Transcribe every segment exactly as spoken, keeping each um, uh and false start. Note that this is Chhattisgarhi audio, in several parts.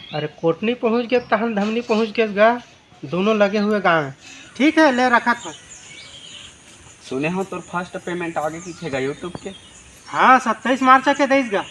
अरे कोटनी पहुँच गे तहन धमनी पहुँच गे गा, दोनों लगे हुए गाँव है। ठीक है, ले रखत हँव। सुने हँव तोर first payment आगे किथे गा YouTube के। हाँ, सत्ताईस मार्च के दइस गा।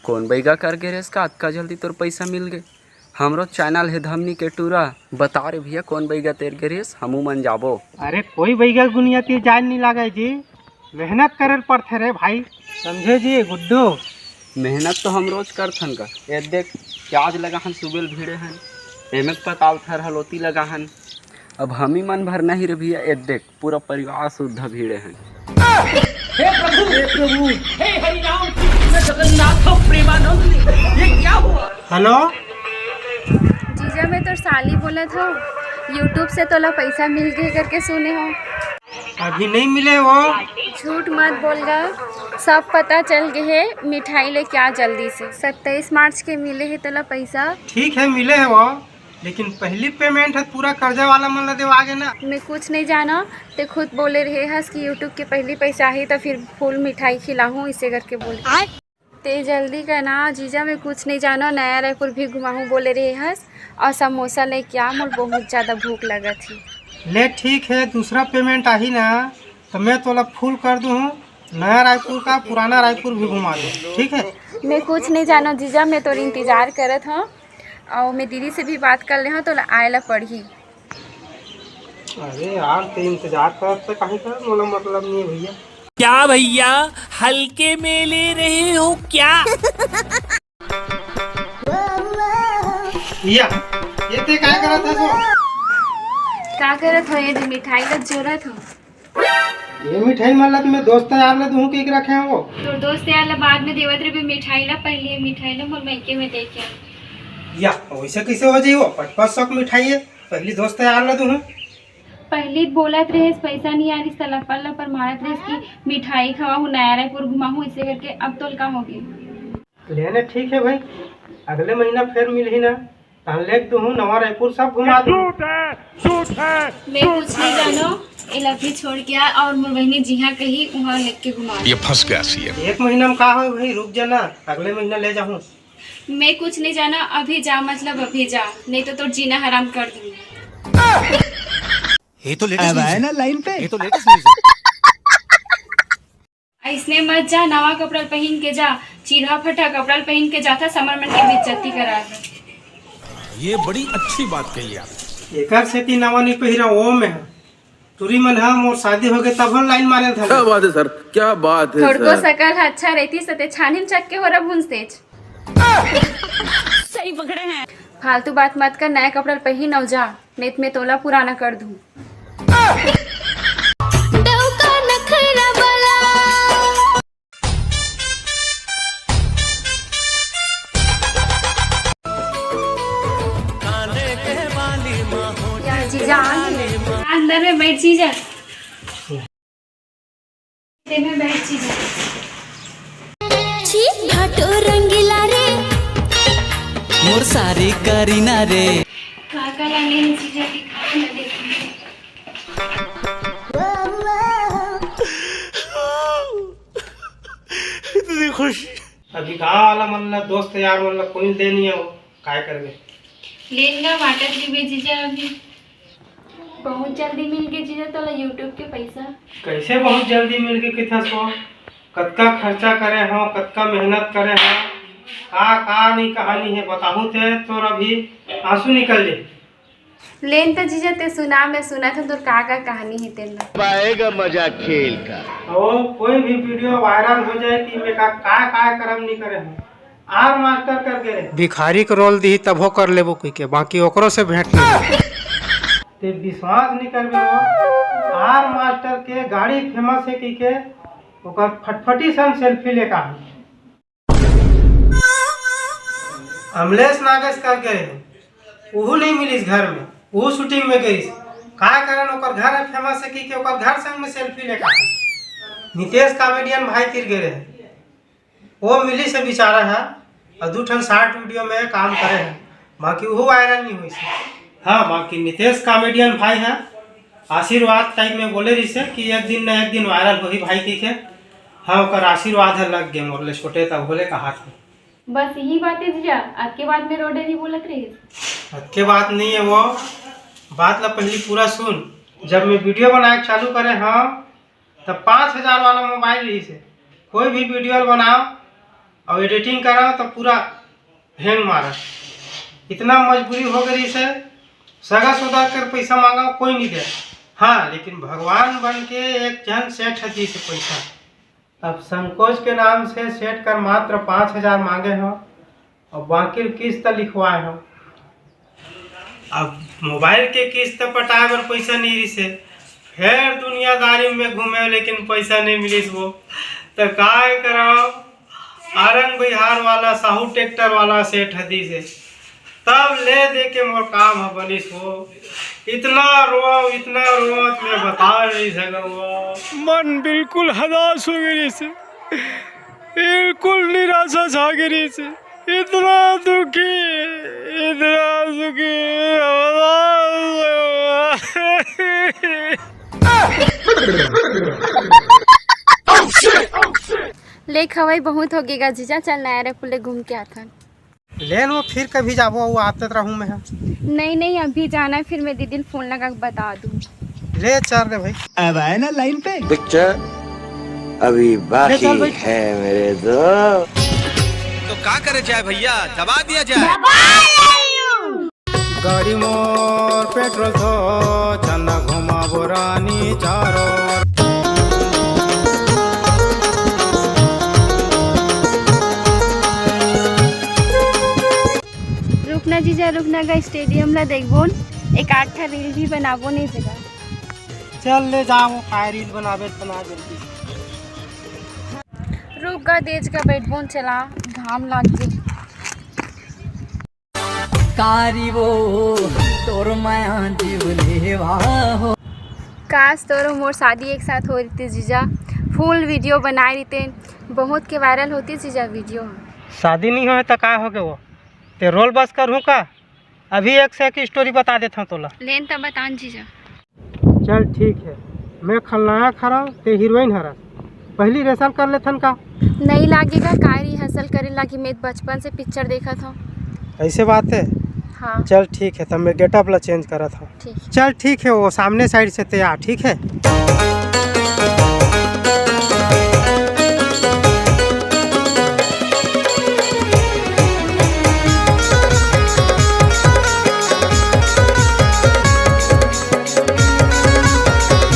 कोन बइगा कर गे रेहेस का अतका जल्दी तोर पइसा मिल गे? हमरो channel हे धमनी के टूरा, बता रे भइया कोन बइगा तेर गे रेहेस, हमू मन जाबो। अरे कोई बइगा गुनिया तीर जाए नइ लागे जी, मेहनत करे ल पड़थे रे भाई, समझे जी गुड्डू? मेहनत तो हम रोज करथन गा। ये देख, प्याज लगाहन, सुबेल भिड़े हन, एमे पताल थर हलोती लगाहन। अब हमी मन भर नहीं रे भइया, ये देख, पूरा परिवार सुद्धा भिड़े हन। हे प्रभु, हे प्रभु, हे हरि राम कृष्ण जगन्नाथ प्रेमानंद, ये क्या हुआ? हेलो। जीजा, मैं तोर साली बोलत हँव। YouTube से तोला पइसा मिल गे करके सुने हँव। अभी नइ मिले वो। झूठ मत बोल गा, सब पता चल गे हे। मिठाई लेके आ जल्दी से, सत्ताईस मार्च के मिले हे तोला पइसा। ठीक है, मिले हे वो, लेकिन पहली payment ह पूरा कर्जा वाला मन ला देवा गे ना। मैं कुछ नइ जानँव, ते खुद बोले रहे हस कि YouTube के पहली पइसा आही त फिर full मिठाई खिलाहूँ, इसे करके बोले। ते जल्दी कर ना जीजा, मैं कुछ नइ जानँव, नया रायपुर भी घुमाहूँ बोले रहे हस, अउ समोसा लेके आ, मोर बहुत ज्यादा भूख लगत हे। ले ठीक हे, दूसरा payment आही ना त मैं तोला full कर दूहूँ, नया रायपुर का पुराना रायपुर भी घुमा दूँ, ठीक है? मैं कुछ नइ जानँव जीजा, मैं तोर इंतजार करत हँव, अउ मैं दीदी से भी बात कर ले हँव, तोला आए ला पड़ही। अरे यार, ते इंतजार करत त काहे कर, मोला मतलब नइ हे भइया। क्या भइया, हल्के में ले रहे हो क्या? या, ये ते काय करत हस वो? का करत हँव? ये दे मिठाई ला जोरत हँव। ये मिठाई मन ला त मैं दोस्त यार ला दूहूँ कहिके रखे हँव वो। तोर दोस्त यार ला बाद में देवत रहिबे, मिठाई ला पहली, ये मिठाई ला मोर मइके में दे के आँव। या, वइसे कइसे हो जाही वो? पाँच पाँच सौ के मिठाई हे, पहली दोस्त यार ला दूहूँ। पहली बोलत रहेस, पइसा नइ आनिस त लपर लपर मारत रहेस कि मिठाई खवाहूँ, नया रायपुर घुमाहूँ, इसे करके अब तोला का होगे? लेने ठीक हे भाई, अगले महीना फेर मिलही ना, तहन लेके दूहूँ नवा रायपुर सब घुमा दूँ। झूठ है, झूठ है। मैं कुछ नइ जानँव, एला अभी छोड़ के आ अउ मोर बहिनी जिहाँ कही उहाँ लेके घुमा। ये फंस गया सीएम। एक महीना में का होय भाई, रुक जा ना, अगले महीना ले जाहूँ। मैं कुछ नइ जानँव, अभी जा, मतलब अभी जा, नइ तो तोर जीना हराम कर दूँगी। ये तो लेटेस्ट न्यूज़ है ना लाइन पे। ये तो लेटेस्ट न्यूज़ है। अइसने मत जा, नवा कपड़ा ल पहिन के जा, चिरहा फटहा कपड़ा ल पहिन के जाथा, समर मन के बेइज्जती करा दे। ये बड़ी अच्छी बात कही आप। एकर सेती नवा नइ पहिरा, ओ में टूरी मन ह मोर शादी होगे तब हम लाइन मारे था। क्या बात है सर, क्या बात है थोड़को सर। सकल ह अच्छा रहितिस त ते छानिम चक के होरा भूंजतेच। सही पकड़े हैं। फालतू बात मत कर, नया कपड़ा ल पहिन अउ जा, नइ त मैं तोला पुराना कर दूँ। डौका नखरा वाला। या जीजा आ गे। अंदर में बैठ जीजा। ते में बैठ जीजा। छी भाटो रंगीला रे। मोर सारी करीना रे। काका ला लेन जीजा के खाना दे। इतनी खुशी। अभी गाँव वाला मन ला, दोस्त यार मन ला कोई दे नहीं हो, काय करबे? लेन ना बांटत रहिबे जीजा अभी। बहुत जल्दी मिल गे जीजा तोला YouTube के पैसा। कैसे बहुत जल्दी मिल गे किथस वो? कतका खर्चा करे हो, कतका मेहनत करे हो, का का नहीं कहानी है बताहूँ ते तोर अभी आंसू निकल जे। लेन त जीजा ते सुना, मैं सुनत हूँ तोर का का कहानी है तेन ला। पाएगा मजा खेल का। और कोई भी वीडियो वायरल हो जाए कि मैं का का का करम नहीं करे हूँ। आर मास्टर करके रे। भिखारी के रोल दी तभो कर लेबो कोई के, बाकी ओकरो से भेंट नहीं। ते विश्वास नहीं करबे वो। आर मास्टर के गाड़ी फेमस है की के ओकर फटफटी सन सेल्फी लेका है। अमलेश नागेश करके रहे, उहू नहीं मिलिस घर में, उहू शूटिंग में गइस। का कारण ओकर घर है फेमस है कि, कि ओकर घर संग में सेल्फी लेका है। नितेश कॉमेडियन भाई तिर गे रहे, वो मिलिस है बेचारा है, और दू ठन शॉर्ट वीडियो में काम करे है, बाकी उहू वायरल नहीं हुई। हाँ, बाकी नितेश कॉमेडियन भाई है, आशीर्वाद टाइप में बोले रहिसे कि एक दिन न एक दिन वायरल होही भाई कहिके। हाँ, ओकर आशीर्वाद ह लग गे मोर ले छोटे तब होले कहा था। बस यही बात है जीजा, अतके बात में रोडे नहीं बोलत रहिस। अतके बात नहीं है वो, बात ला पहली पूरा सुन। जब मैं वीडियो बनाए चालू करे हंव, तब पाँच हजार वाला मोबाइल रहिस हे। कोई भी वीडियो बनाओ और एडिटिंग कराओ तो पूरा हैंग मारा। इतना मजबूरी हो गई से, सगा सोदा कर पैसा मांगा, कोई नहीं दे। हाँ, लेकिन भगवान बन के एक जन सेठ हती से पैसा। अब संकोच के नाम से सेठ कर मात्र पाँच हजार मांगे हो और बाकी किस्त लिखवाए हो। अब मोबाइल के किस्त पटाए बर पैसा नहीं रिसे, फेर दुनियादारी में घूमे लेकिन पैसा नहीं मिलिस वो, तो काय कराओ? आरंग बिहार वाला साहू ट्रैक्टर वाला सेठ हदी से, तब ले दे के मोर काम ह बनिस हो। इतना रोव, इतना रोव, मैं बता नहीं सकूंगा। मन बिल्कुल हताश हो गई से, बिल्कुल निराशा छा गई से। इतना दुखी, इतना दुखी, हताश। ले खवाई बहुत हो गई गा जीजा, चल नया रे पुले घूम के आथन। ले लो, फिर कभी जाबो, वो आते रहूं मैं। नहीं नहीं, अभी जाना है, फिर मैं दीदी फोन लगा के बता दूं। ले चल रे भाई। अब आए ना लाइन पे। पिक्चर अभी ले चल बाकी भाई। है मेरे दोस्त। तो का करे जाए भैया, दबा दिया जाए। गाड़ी मोर पेट्रोल थो, चंदा घुमाबो रानी चारों। रुकना जीजा, रुकना गा, स्टेडियम ला देखबोन, एक आध ठा रील भी बनाबोन ए जगह। चल ले जाओ, काय रील बनाबे, बना जल्दी। रुक गा, देज का बैठबोन, चला, घाम लाग गे। कारी वो तोर माया जीव लेवा हो। काश तोर मोर शादी एक साथ हो रहिते जीजा, फुल वीडियो बनाए रहिते, बहुत के वायरल होती जीजा वीडियो। शादी नहीं होए तो का हो गए वो, ते रोल बस करूँ का? अभी एक से एक स्टोरी बता देता हूँ तोला। लेन त बतान जीजा। चल ठीक है, मैं खलनायक हरा, ते हीरोइन हरा, पहली रिहर्सल कर लेथन का? नहीं लागेगा, का रिहर्सल करे लागी, मैं बचपन से पिक्चर देखत हूँ। ऐसे बात है? हाँ। चल ठीक है, तब मैं गेटअप ला चेंज करत हूँ। ठीक। चल ठीक है, वो सामने साइड से ते आ, ठीक है?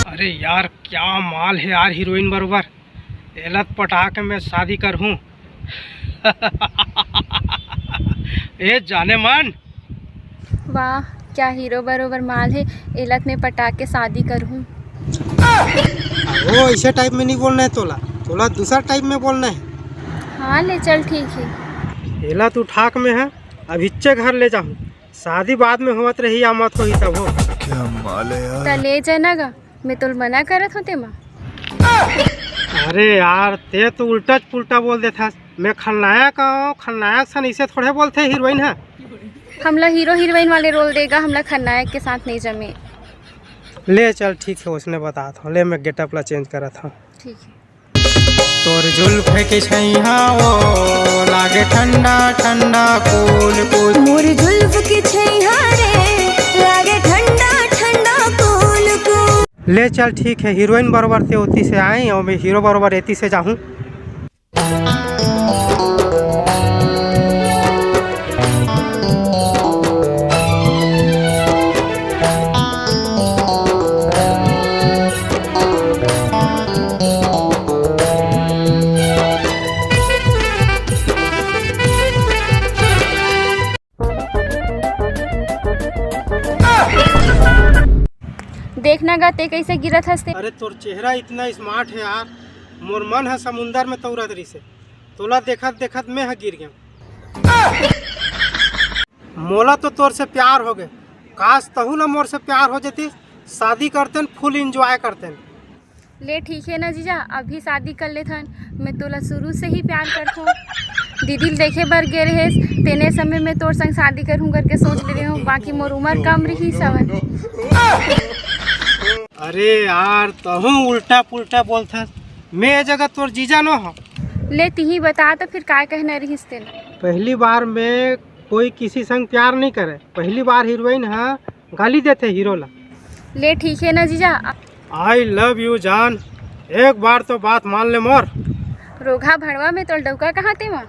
अरे यार, क्या माल है यार हीरोइन बरोबर। एला त पटा के मैं शादी करहूँ। ए जाने मन। वाह, क्या हीरो बरोबर माल है। एला त मैं पटा के शादी करहूँ। वो ऐसे टाइप में नहीं बोलना है तोला, तोला दूसरा टाइप में बोलना है। हाँ ले चल ठीक है। एला तू ठाक में है, अब इच्चे घर ले जाहूँ। शादी बाद में होवत रही या मत होही तब हो। क्या माल है यार। त ले जाना गा, मैं तोल मना करत हों तेमा। अरे यार, ते तो उल्टा पुल्टा बोल देथस। मैं खलनायक हूँ, खलनायक सन इसे थोड़े बोलथे हीरोइन है। हमला हीरो हीरोइन वाले रोल देगा, हमला खलनायक के साथ नहीं जमे। ले चल ठीक है, उसने बतात हूँ। ले मैं गेटअप ला चेंज करत हूँ। ठीक है। तोर जुल्फ के छैया ओ लागे ठंडा ठंडा कूल कूल। मोर जुल्फ के छैया रे लागे ठंडा ठंडा कूल कूल। ले चल ठीक है, हीरोइन बरोबर ते ओती से आई और मैं हीरो बरोबर एती से जाहूँ। देखना गा ते कैसे गिरत हस ते। अरे तोर चेहरा इतना स्मार्ट है यार, मोर मन ह समुंदर में तौरत रहिसे, तोला देखत देखत मैं ह गिर गया। मोला तो तोर से प्यार हो गए, काश तहू ला मोर से प्यार हो जतिस, शादी करतेन, फुल एंजॉय करतेन। ले ठीक है ना जीजा, अभी शादी कर लेथन। मैं तोला शुरू से ही प्यार करथों। दीदी ल देखे बर गे रहेस, तेने समय मैं तोर संग शादी करहूँ करके सोच ले रहे हूँ, बाकी मोर उम्र कम रही सवन। अरे यार, तहूँ उल्टा पुल्टा बोलथस। मैं ए जगह तोर जीजा नो हो। ले तिही बता तो फिर काय कहना रहिस तेला। पहली बार में कोई किसी संग प्यार नहीं करे, पहली बार हीरोइन ह गाली देथे हीरो ला। ले ठीक है ना जीजा। I love you जान, एक बार तो बात मान ले मोर। रोगहा भड़वा में तोर डौका कहाँ ते वहाँ?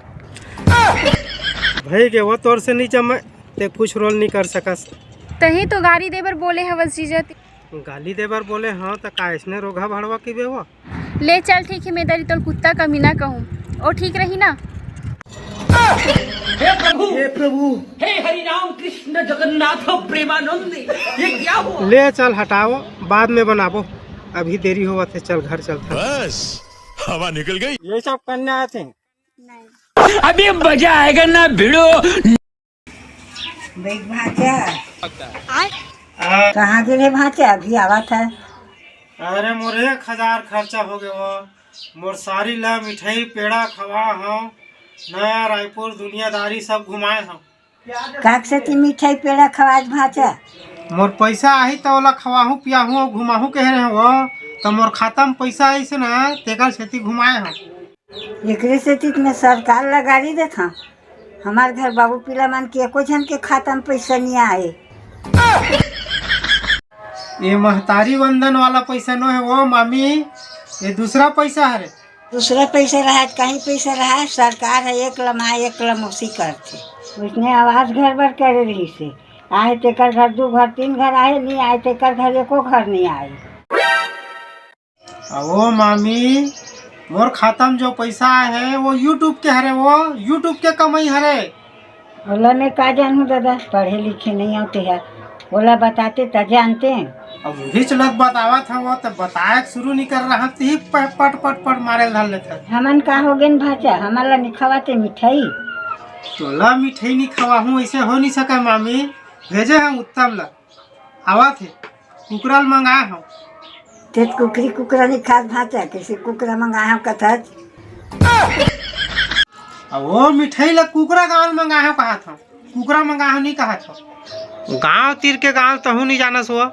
भई गे वो तोर से नहीं जमे, ते कुछ रोल नहीं कर सकस। तही तो गाली देबर बोले हवस जीजा ते। गाली देबर बोले हंव त का अइसने रोगहा भड़वा कहिबे वो? ले चल ठीक है, मैं दरी तोल कुत्ता कमीना कहूँ, ओ ठीक रही ना? हे प्रभु, हे प्रभु। हे हरि राम कृष्ण जगन्नाथ प्रेमानंद, ये क्या हुआ? ले चल हटाओ, बाद में बनाबो, अभी देरी होवत हे, चल घर चलथन। बस हवा निकल गई। ये सब करने आए थे। अभी मजा आएगा ना भिड़ो। देख भांचा, कहाँ गे रे भांचा? अभी आवत हे। अरे मोर एक हजार खर्चा हो गए वो, मोर सारी ला मिठाई पेड़ा खवा हंव, नया रायपुर दुनियादारी सब घुमाए हंव। काक से ती मिठाई पेड़ा खवाए भांचा? मोर पैसा आही त ओला खवाहूँ पियाहूँ अउ घुमाहूँ कहे रहे वो, त मोर खाता में पैसा आइस ना, तेकर सेती घुमाए हंव। एकरे सेती त मैं सरकार ला गारी देथंव। हमार घर बाबू पीला मन के एको झन के खाता में पैसा नहीं आए। ये महतारी वंदन वाला पैसा नो हे वो मामी, ये दूसरा पैसा हरे। दूसरा पैसा रहा, कहीं पैसा रहा, सरकार हे एक लम्हा एक लमोसी करथे। उसने आवास घर बर करे रहिस हे, आए तेकर घर दू घर तीन घर आए, नहीं आए तेकर घर एको घर नहीं आए। अ ओ मामी, मोर खाता में जो पैसा आए हे, वो YouTube के हरे, वो YouTube के कमाई हरे। ओला मैं का जानहूँ दादा, पढ़े लिखे नहीं हंव तेहा, ओला बताते त जानते। अब उहीच लग बतावत हंव, वो त बताए के शुरू नहीं कर रहा, त ही प-, पट पट पट मारे ल धर लेथे। हमन का हो गेन भांचा, हमन ला नहीं खवाते मिठाई। तोला मिठाई नहीं खवाहूँ, ऐसे हो नहीं सके मामी। भेजे हंव उत्तम ला। आवत हे, कुकरा ल मंगाए हंव। तें कुकरी कुकरा नहीं खात भांचा, कैसे कुकरा मंगाए हंव कथस? अब ओ मिठाई ल कुकरा गांव ल मंगाए हंव कहत हंव, कुकरा मंगाए हंव नहीं कहत हंव। गांव तीर के गांव तहूँ नहीं जानस वो।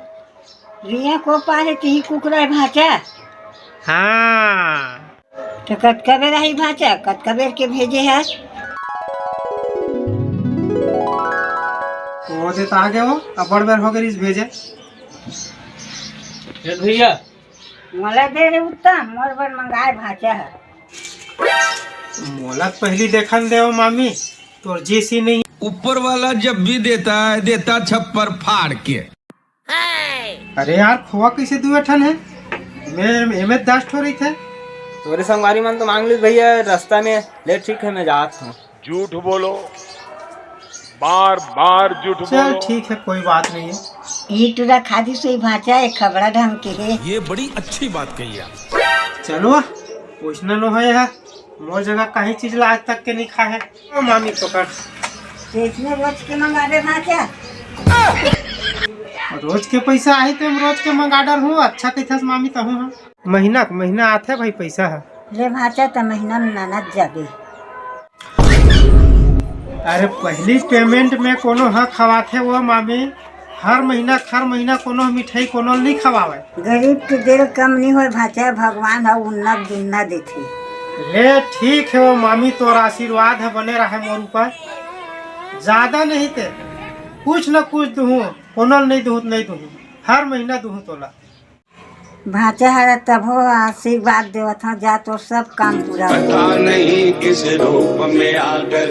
रिया को पारे तिही कुकरा हे भांचा। हाँ। त कतका बेर आही भांचा, कतका बेर के भेजे हस? वो दे त आ गे वो, अब्बड़ बेर हो गे रिहिस भेजे। ए भैया। मोला दे रे उत्तम, मोर बर मंगाए भांचा हे। मोला त पहिली देखन दे वो मामी, तोर जइसी नहीं। ऊपर वाला जब भी देता है, देता छप्पर फाड़ के। अरे यार, खोवा कैसे दुए ठन हे? मैं, एमे दस ठो रहिथे। तोरे संगवारी मन तो मांग लीस भैया रास्ता में। ले ठीक है, मैं जात हंव। झूठ बोलो, बार बार झूठ चल बोलो। ठीक है, कोई बात नहीं है। ये टूरा खादी सोई भांचा हे, खबड़ा ढंग के हे। ये बड़ी अच्छी बात कही आप। चलो, पूछना नो है यार। मोर जगह कहीं चीज ला आज तक के नहीं खाए हे। ओ मामी पकड़। तो इसने रोज के मंगा दे भांचा। रोज के पैसा आही त हम रोज के मंगा डरहूँ। अच्छा कहिथस मामी तहूँ हा। महीना के महीना आथे भाई पैसा हा। ले भांचा त महीना में नानत जाबे। अरे पहली पेमेंट में कोनो हा खवाथे वो मामी। हर महीना, हर महीना कोनो मिठाई कोनो ल नहीं खवावे। गरीब के देल कम नहीं होय भांचा, भगवान ह उन्ना दुन्ना देथे। ले ठीक हे वो मामी, तोर आशीर्वाद ह बने रहे मोर ऊपर। ज्यादा नहीं ते कुछ न कुछ दुहूँ, कोनो ल नहीं दुहूँ, नहीं दुहूँ, हर महीना दुहूँ तोला। भांचा हर तभो आशीर्वाद देवत हंव, जा तोर सब काम पूरा हो। पता नहीं किस रूप में आकर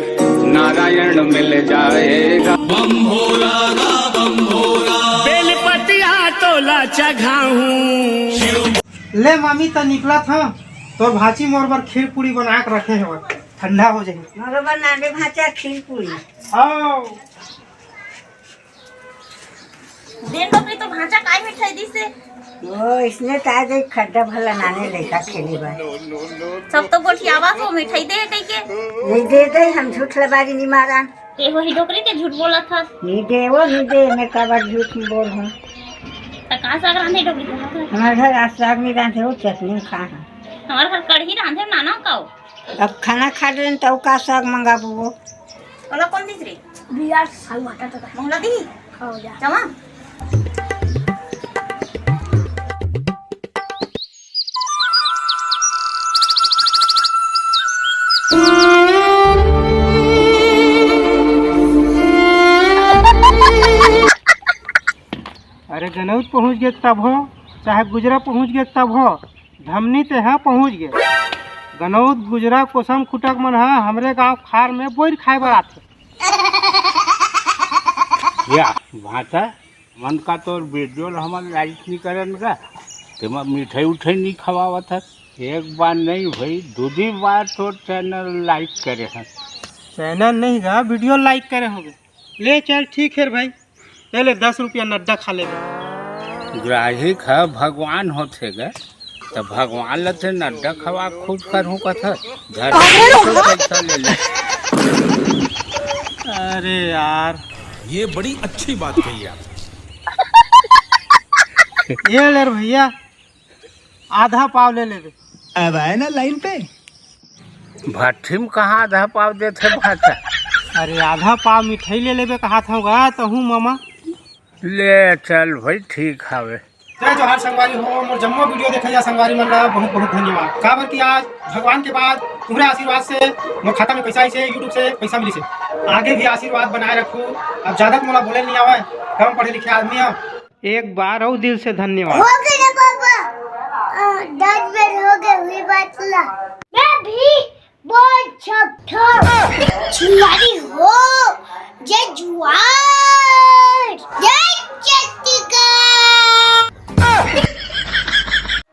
नारायण मिल जाएगा। बम भोला गा बम भोला। बेलपतिया तोला चघाहूँ। ले मामी त निकलत हंव, तोर भांची मोर बर खीर पूड़ी बना के रखे हे, ठंडा हो जाही। मोरो बर नानबे भांचा खीर पूड़ी। आओ। देन डोकरी तो भांचा काय मिठाई दिस हे? ओ, इसने ताजे खड्डा भला नाने लइका खेले बर। सब तो गोठियावा को मिठाई दे कहिके। नहीं दे दे, हम झूठ लबारी नहीं मारन। ते वही डोकरी के झूठ बोलत हस। नहीं दे वो, नहीं दे, मैं काबर झूठ बोलहूँ। त का साग रांधे डोकरी के? हमार घर आज साग नहीं रांधे, वो चटनी खा है। हमार घर कढ़ी रांधे नाना का। अब खाना खा लेन त का साग मंगाबू वो? ओला कौन दिस रे? बियार साग भाटा तक। मोहला दी? खाओ जा। चमा? गनौत पहुँच गे तभो, चाहे गुजरा पहुँच गे तभो, धमनी तेहा पहुँच गे। गनौत गुजरा कोसम खुटक मन ह हमरे गांव खार में बोइर खाए बर आथे। या भांचा, मन का तोर वीडियो ल हमन लाइक नहीं करन का? तेमा मिठाई उठाई नहीं खवावत हस। एक बार नहीं भाई, दू दी बार तोर चैनल लाइक करे हन। चैनल नहीं गा, वीडियो लाइक करे होगे। ले चल, ठीक है भाई, ले ले, दस रुपया नड्डा खा लेबे। ग्राहिक ह भगवान होथे गे, त भगवान ल ते नड्डा खवा खुश करहूं कथस। धर, पैसा ले ले। अरे यार, ये बड़ी अच्छी बात कही आप। ये ले रे भैया, आधा पाव ले लेबे। अब आए ना लाइन पे। भट्ठी में कहाँ आधा पाव देथे भांचा? अरे, आधा पाव मिठाई ले लेबे कहात हूँ गा, तहूँ मामा। ले चल भाई, ठीक हवे। जय जोहार संगवारी हो, मोर जम्मो वीडियो देखे जा संगवारी मन ला बहुत बहुत धन्यवाद। काबर कि आज भगवान के बाद तुम्हरे आशीर्वाद से मोर खाता में पैसा आइसे, YouTube से पैसा मिलिसे। आगे भी आशीर्वाद बनाए रखू। अब ज्यादा तो मोला बोले नहीं आवे, कम पढ़े लिखे आदमी हूँ। एक बार अउ दिल से धन्यवाद। हो गए ना पापा, अ, दस बेर हो गए, हुई बात ला। मैं भी बोल सकता हूँ। जुआरी हो, जय जुआर, जय छत्तीसगढ़।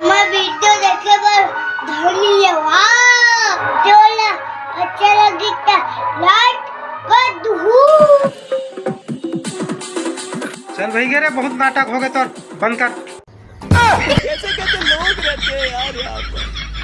मैं वीडियो देखे बर धन्यवाद। जो ला अच्छा लगी त लाइक कर दू। चल भाई गे रे, बहुत नाटक हो गए तोर, बंद कर। कैसे कैसे लोग रहते हैं यार यहाँ पर।